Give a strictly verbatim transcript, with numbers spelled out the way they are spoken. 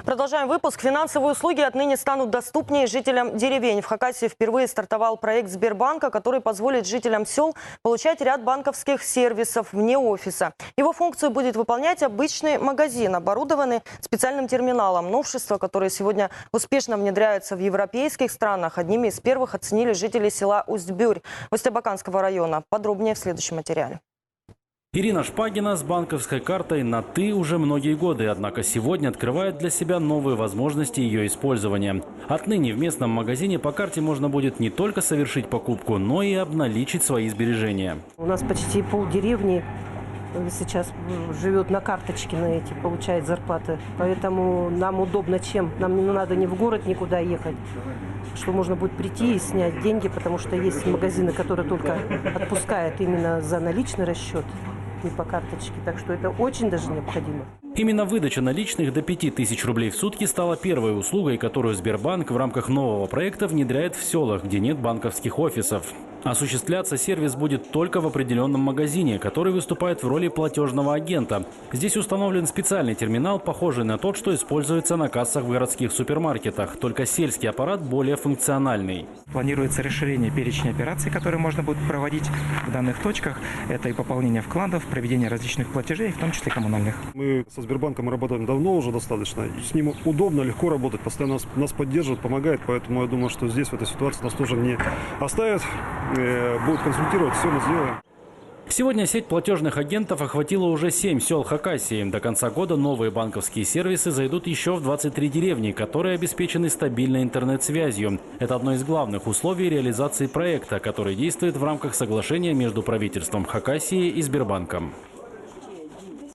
Продолжаем выпуск. Финансовые услуги отныне станут доступнее жителям деревень. В Хакасии впервые стартовал проект Сбербанка, который позволит жителям сёл получать ряд банковских сервисов вне офиса. Его функцию будет выполнять обычный магазин, оборудованный специальным терминалом. Новшества, которые сегодня успешно внедряются в европейских странах, одними из первых оценили жители села Усть-Бёрь Усть-Абаканского района. Подробнее в следующем материале. Ирина Шпагина с банковской картой на «ты» уже многие годы, однако сегодня открывает для себя новые возможности её использования. Отныне в местном магазине по карте можно будет не только совершить покупку, но и обналичить свои сбережения. У нас почти пол деревни, э, сейчас, м, живёт на карточке, на эти, получает зарплаты. Поэтому нам удобно чем? Нам не надо ни в город никуда ехать, что можно будет прийти и снять деньги, потому что есть магазины, которые только отпускают именно за наличный расчёт, не по карточке. Так что это очень даже необходимо. Именно выдача наличных до пяти тысяч рублей в сутки стала первой услугой, которую Сбербанк в рамках нового проекта внедряет в сёлах, где нет банковских офисов. Осуществляться сервис будет только в определённом магазине, который выступает в роли платёжного агента. Здесь установлен специальный терминал, похожий на тот, что используется на кассах в городских супермаркетах, только сельский аппарат более функциональный. Планируется расширение перечня операций, которые можно будет проводить в данных точках. Это и пополнение вкладов, проведение различных платежей, в том числе коммунальных. Мы со Сбербанком работаем давно уже достаточно. И с ним удобно, легко работать, постоянно нас, нас поддерживают, помогают. Поэтому я думаю, что здесь, в этой ситуации, нас тоже не оставят, э, будут консультировать, всё мы сделаем. Сегодня сеть платёжных агентов охватила уже семь сёл Хакасии. До конца года новые банковские сервисы зайдут ещё в двадцать три деревни, которые обеспечены стабильной интернет-связью. Это одно из главных условий реализации проекта, который действует в рамках соглашения между правительством Хакасии и Сбербанком.